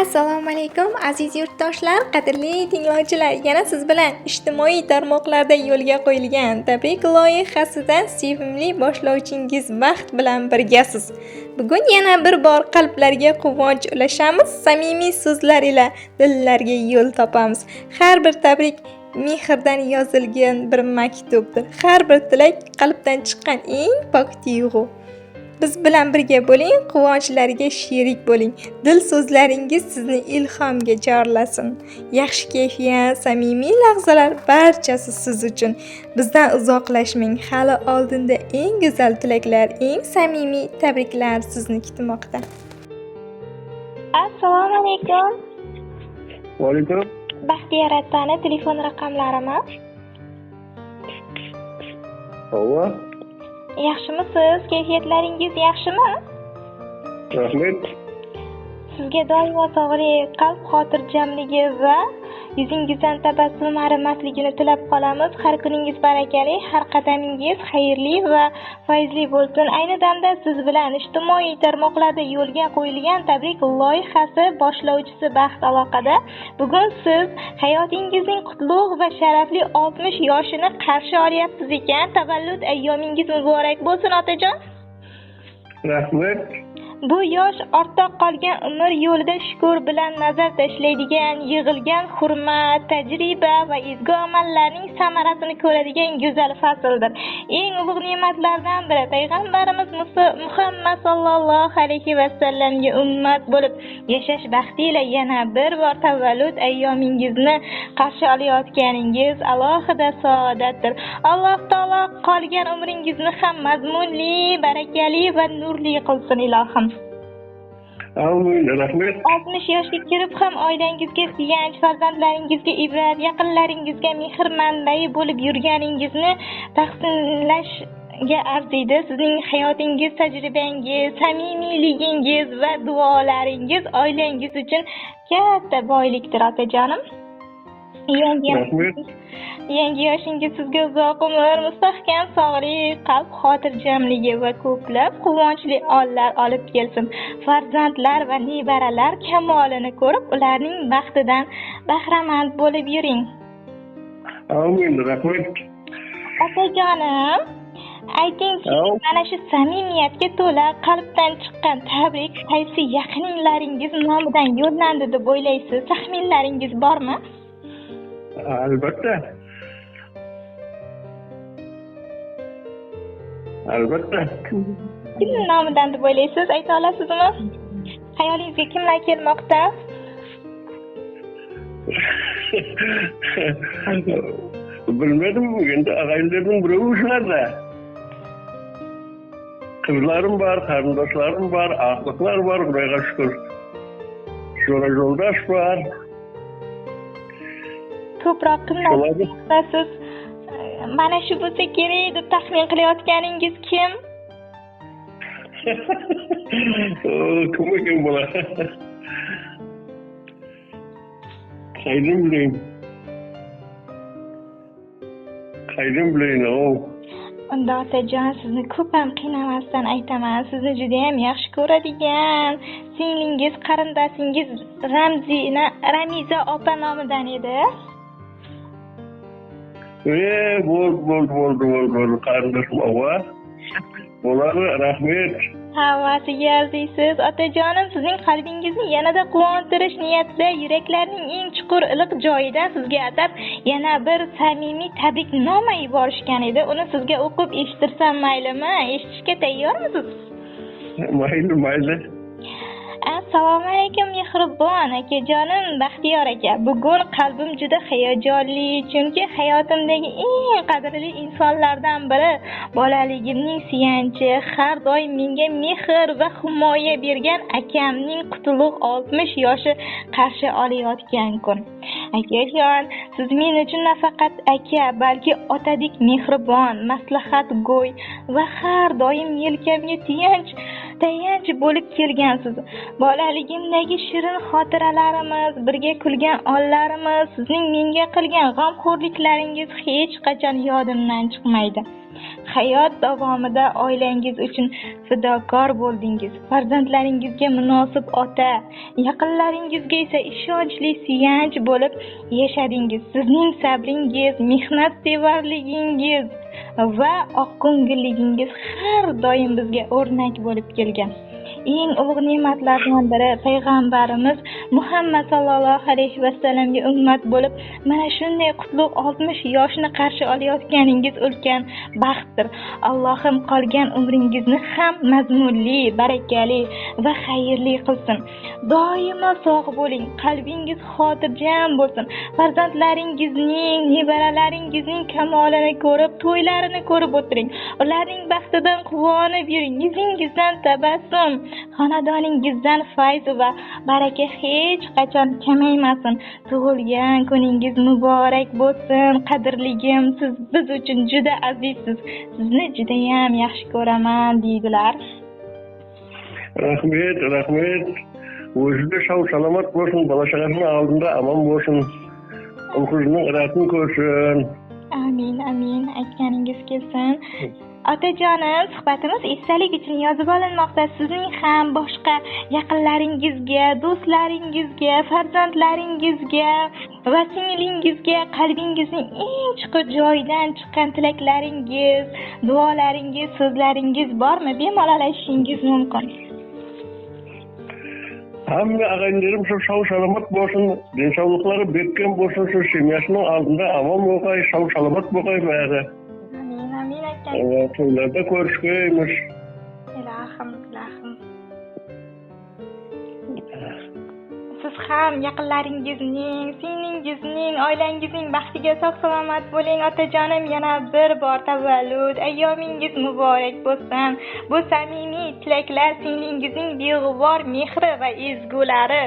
Assalomu alaykum aziz yurtdoshlar, qadrli tinglovchilar. Yana siz bilan ijtimoiy tarmoqlarda yo'lga qo'yilgan tabrik loyihasidan sevimli boshlovchingiz Baxt bilan birgasiz. Bugun yana bir bor qalblarga quvonch ulashamiz, samimiy so'zlar ila dillarga yo'l topamiz. Har bir tabrik mehrdan yozilgan bir maktubdir. Har bir tilak qalbdan chiqqan eng pok tuyg'u. Biz bilan birga bo'ling, quvonchlarga sherik bo'ling. Dil so'zlaringiz sizni ilhomga chorlasin. Yaxshi kayfiyat, samimiy lahzalar barchasi siz uchun. Bizdan uzoqlashmang. Hali oldinda eng go'zal tilaklar, eng samimiy tabriklar sizni kutmoqda. Assalomu alaykum. Va alaykum. Baxtiyor atani telefon raqamlarimi? Ova. Yaxshimisiz? Kayfiyatlaringiz yaxshimi? Rahmat. Sizga doimo sog'lik, qalb xotirjamligi va yuzingizdan tabassum arimasligini tilab qolamiz. Har kuningiz barakali, har qadamingiz xayrli va fayzli bo'lsin. Ayni damda siz bilan ijtimoiy tarmoqlarda yo'lga qo'yilgan tabrik loyihasi boshlovchisi Baxt aloqada. Bugun siz hayotingizning qutlug' va sharafli 60 yoshini qarshi olyapsiz ekan. Tavallud ayyomingiz muborak bo'lsin, otajon. Rahmat. Bu yosh ortda qolgan umr yo'lida shukur bilan nazar tashlaydigan, yig'ilgan hurmat, tajriba va ezgu amallarning samarasini ko'radigan go'zal fasldir. Eng ulug' ne'matlardan biri payg'ambarimiz Muhammad sallallohu alayhi va sallamga ummat bo'lib yashash baxti ila yana bir bor tavallud ayyomingizni qarshi olayotganingiz alohida saodatdir. Alloh taolo qolgan umringizni ham mazmunli, barakali va nurli qilsin ilohim. Amin, rahmat. 60 yoshga kirib ham oilangizga suyanch, farzandlaringizga ibrat, yaqinlaringizga mehr manbai bo'lib yurganingizni tahsinlashga arziydi. Sizning hayotingiz, tajribangiz, samimiyligingiz va duolaringiz oilangiz uchun katta boylikdir, otajonim. Yangi yoshingiz sizga uzoq umr, mustahkam sog'lik, qalb xotirjamligi va ko'plab quvonchli onlar olib kelsin. Farzandlar va nevaralar kamolini ko'rib, ularning baxtidan bahramand bo'lib yuring. Amin, rahmat. Otajonim, aytingchi, mana shu samimiyatga to'la qalbdan chiqqan tabrik qaysi yaqinlaringiz nomidan yo'llandi deb o'ylaysiz? Taxminlaringiz bormi? Albatta. Albatta. Kim nomidan deb o'ylaysiz? Ayta olasizmi? Xayolingizga kimlar kelmoqda? Bilmadim, endi ag'ayinlarning birovi shularda. Qizlarim bor, qarindoshlarim bor, aqliqlar bor, Xudoga shukr. Jo'ra yo'ldosh bor. Ko'proq kimlar siz mana shu bo'lsa kerak deb taxmin qilayotganingiz kim? Kim ekan bular? Qaydan bilayin? Qaydan bilayin? Unda otajon, sizni ko'p ham qiynamasdan aytaman, sizni juda ham yaxshi ko'radigan singlingiz, qarindoshingiz Ramiza opa nomidan edi. Bo'ldi, qarindoshim ova. Bo'ladi, rahmat. Hammasiga arziysiz. Otajonim, sizning qalbingizni yanada quvontirish niyatida yuraklarning eng chuqur iliq joyidan sizga atab yana bir samimiy tabriknoma yuborishgan edi. Uni sizga o'qib eshittirsam maylimi? Eshitishga tayyormisiz? Mayli, mayli. Assalomu alaykum mehribon akajonim Baxtiyor aka. Bugun qalbim juda hayajonli, chunki hayotimdagi eng qadrli insonlardan biri, bolaligimning suyanchi, har doim menga mehr va himoya bergan akamning qutlug' 60 yoshi qarshi olayotgan kun. Akajon, siz men uchun nafaqat aka, balki otadek mehribon, maslahatgo'y va har doim yelkamga tayanch bo'lib kelgansiz. Bolaligimdagi shirin xotiralarimiz, birga kulgan onlarimiz, sizning menga qilgan g'amxo'rliklaringiz hech qachon yodimdan chiqmaydi. Hayot davomida oilangiz uchun fidokor bo'ldingiz. Farzandlaringizga munosib ota, yaqinlaringizga esa ishonchli suyanch bo'lib yashadingiz. Sizning sabringiz, mehnatsevarligingiz va oqko'ngilligingiz har doim bizga o'rnak bo'lib kelgan. Eng ulug' ne'matlardan biri payg'ambarimiz Muhammad sallallohu alayhi vasallamga ummat bo'lib, mana shunday qutlug' 60 yoshni qarshi olayotganingiz ulkan baxtdir. Allohim qolgan umringizni ham mazmunli, barakali va xayrli qilsin. Doimo sog' bo'ling, qalbingiz xotirjam bo'lsin. Farzandlaringizning, nevaralaringizning kamolini ko'rib, to'ylarini ko'rib o'tiring. Ularning baxtidan quvonib yuring. Yuzingizdan tabassum, xonadoningizdan fayz va baraka hech qachon kamaymasin. Tug'ilgan kuningiz muborak bo'lsin, qadrligim. Siz biz uchun juda azizsiz. Sizni judayam yaxshi ko'raman, deydilar. Rahmat, rahmat. O'zi de sog' salomat bo'lsin, bola chaqasining oldida omon bo'lsin. Ul qizining iratini ko'rsin. Amin, amin. Aytganingiz kelsin. Otajonim, suhbatimiz esdalik uchun yozib olinmoqda. Sizning ham boshqa yaqinlaringizga, do'stlaringizga, farzandlaringizga va singlingizga qalbingizning eng chuqur joyidan chiqqan tilaklaringiz, duolaringiz, so'zlaringiz bormi? Bemalol aytishingiz mumkin. Hamma ag'ayinlarim shu sog' salomat bo'lsin, densovliqlari bekam bo'lsin, shu semyasining oldida omon bo'lg'ay, sog' salomat bo'lg'ay bari. Amin, amin aytgan. To'ylarda ko'rishgaymiz. Ilohim, ilohim. Siz ham yaqinlaringizning, singlingizning, oilangizning baxtiga sog' salomat bo'ling, otajonim. Yana bir bor tavallud ayyomingiz muborak bo'lsin. Bu samimiy tilaklar singlingizning beg'ubor mehri va ezgulari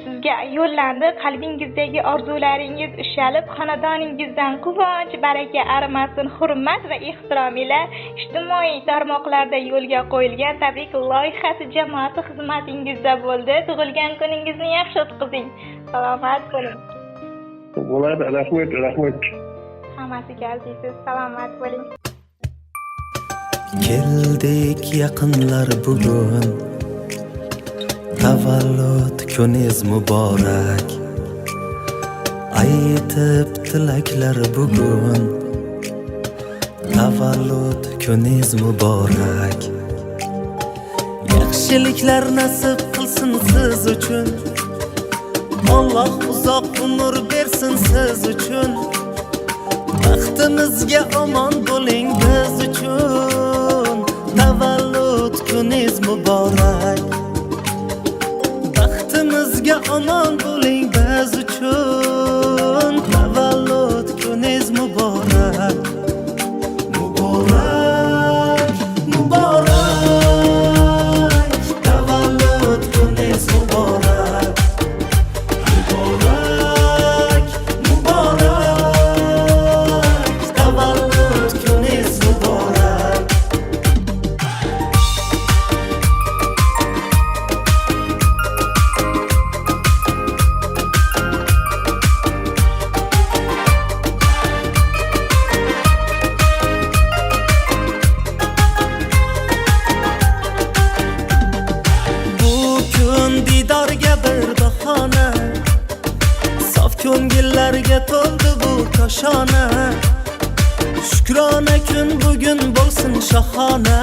sizga yo'llandi. Qalbingizdagi orzularingiz ushalib, xonadoningizdan quvonch, baraka arimasin. Hurmat va ehtirom ila ijtimoiy tarmoqlarda yo'lga qo'yilgan tabrik loyihasi jamoasi xizmatingizda bo'ldi. Tug'ilgan kuningizni yaxshi o'tkazing. Salomat bo'ling. Bo'ladi, rahmat, rahmat. Hammasiga azizsiz, salomat bo'ling. Keldik yaqinlar bugun, tavallud kuningiz muborak. Aytib tilaklar bugun, tavallud kuningiz muborak. Yaxshiliklar nasib qilsin siz uchun, Alloh uzoq umr bersin siz uchun. Baxtimizga omon bo'ling biz uchun, tavallud kuningiz muborak. Baxtimizga omon bo'ling biz uchun, tavallud kuningiz muborak. Muborak, muborak, tavallud kuningiz muborak. Muborak, muborak, tavallud kuningiz muborak. Bu kun didorga bir bahona, sof ko'ngillarga to'ldi bu koshona. Shukrona kun bugun bo'lsin shohona,